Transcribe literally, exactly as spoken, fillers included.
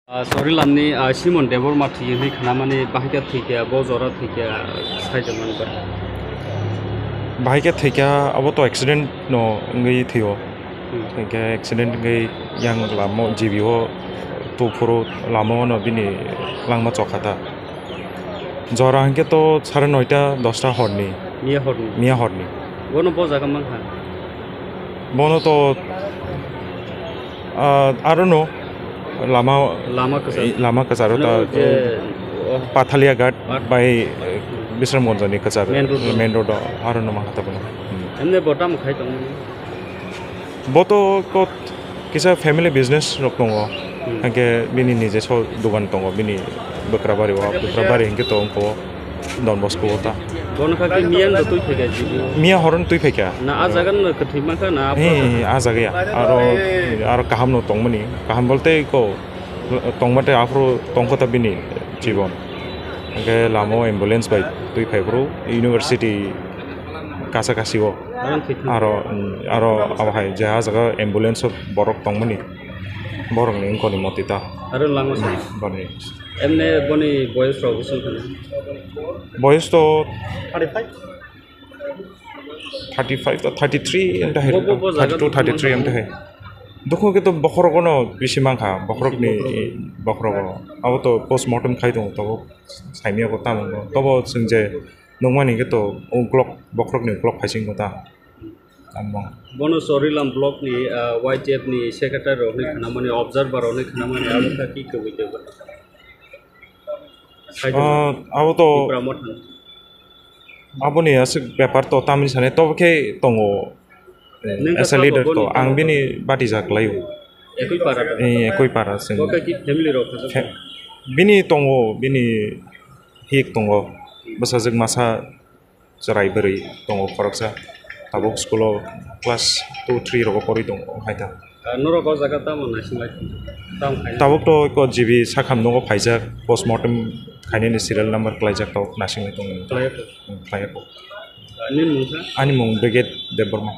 Ah, Sorilamni, ah, Simon Debbarma thwi hwnwi khnamani bahai khe thwikha, bo jora thwikha, saijak mani ba? Bahai khe thwikha, abo to accident no wngwi thwio. Hmm. Hinkhe accident wngwi yang lama o G B o tuphuru lama o no bini langma chokha ta. Jora hinkhe to sare noita dosta horni. Miya horni. Miya horni. Bono bo jaga mankha? Bono to, ah, I don't know. Lama, lama kwcharo. Lama kwcharo ta, je, oh, Pathalia Ghat Pat- bai, eh, Bisramganj ni kwcharo. Main road. Main road o, I don't know mankha ta bono. Hmm. Emne bo tamo khai tongo? Bo to kot kisa family business rok tongo. Hmm. Hingke bini nijesa dogan tongo, bini Bakrabari o, Bakrabari hingke to ongko Don Bosco o ta. Bono kha khe miya no twi phaikha jibo? Miya horon twi phaikha. Na a jaga no kwthwi mankha na a? He, he, a jaga ya. Aro, aro kaham no tongmani. Kaham bolte ko tongmate aphuru tongkho ta bini jibon. Hingke lama o ambulance bai twi phaiphuru university kasa kasi o. Aro thwi thang. Aro, mm, aro abo hai je ah jaga ambulance o borok tongmani, borokni wngkoni motita. Aro langma sa. Hmm, boni. Emne boni boyos rok bwswk wngkha? Boyos to thirty five. Thirty five to thirty three em ta hai. Bo, bo, bo jaga thirty two, thirty three em ta hai. Dukhu khe to bokhorok no bisi mankha, bokhorok ni, bokhorok o. Abo to post mortem khai tongo, tobo saimya bo tamo, tobo chwng je nukmani khe to uklok, bokhorok ni uklok phaising kota. Tamo. Bono Sorilam block ni, ah, Y T F ni secretary rok ni khnamani, observer rok ni khnamani, abo kha ki kwbwi tei ba? Kaitor. Ah, abo to Tipra Motha. Aboni aswk bepar to tamni sani to khe tongo. Neng as a leader to, ang bini bati jak laio. Ekoi para to? Eh, ekoi para sing. Bo khe ki family rok kha? Bini tongo, bini hik tongo. Bwsajwk masa chwrai bwrwi tongo khoroksa. Tabuk school o class two, three rogo porwi tongo hai ta. Ah, norok o jaga tamo naising lai tong? Tamo khai? Tabuk to ko G B sakham nogo phaijak, post mortem khainani serial number kwlaijak, tabuk naising lai tongo. Khlai ya kho? Hmm, khlai ya kho. Ah, nini mung kha? Ani mung Brigade Debbarma.